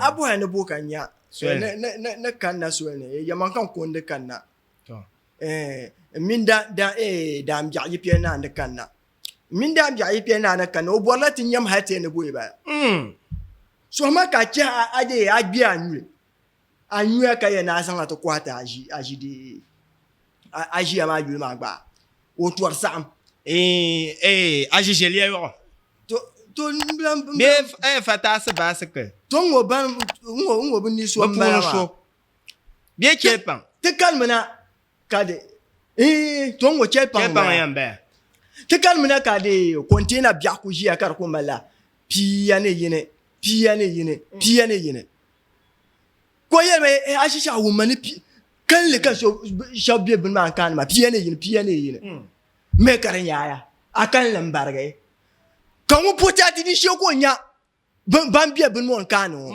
A bɔhaya ni bo ka n nya ni kanna soli ni, yɛlimaŋ ka n ko n-di kanna. M mini daambiɛɣu yi piɛli naa ni kanna. M mini daambiɛɣu yi piɛli naa ni kanna, o bɔrila ti nyam hal ti ni bo yi bala. Sɔhima ka a chɛ a dee a gbi a nyuli, a nyuya ka yɛn ni a zaŋ li ti kɔhi ti a ʒi dee a ʒiya maa yuli maa gba o tɔri saɣim. A ʒi ʒiɛliya yɔɣɔ. To to n bilan Bee eh, fataasi baasikili. To n ŋɔ ban n ŋɔ n ŋɔ bi ni so Bɛ n bala puuni maa. so. Bee chɛli paŋ. Ti kalimina ka di eh to n ŋɔ chɛli paŋ Chɛli n paŋ bala. yɛn baya. Ti kalimina ka di container biɛɣu ku ʒiya ka di ku malila pia ni yini pia ni yini pia ni yini. Ka o yɛli ma eh a shishɛɣu wumma ni pi kalinli ka so shɛba be bini maa n kaani maa pia ni yini pia ni yini. Mi ka di nyaaya a kalinli m barigi. Ka ŋun po ti a ti di shee ka o nya ban be bini ŋɔ n-kaani ŋɔ.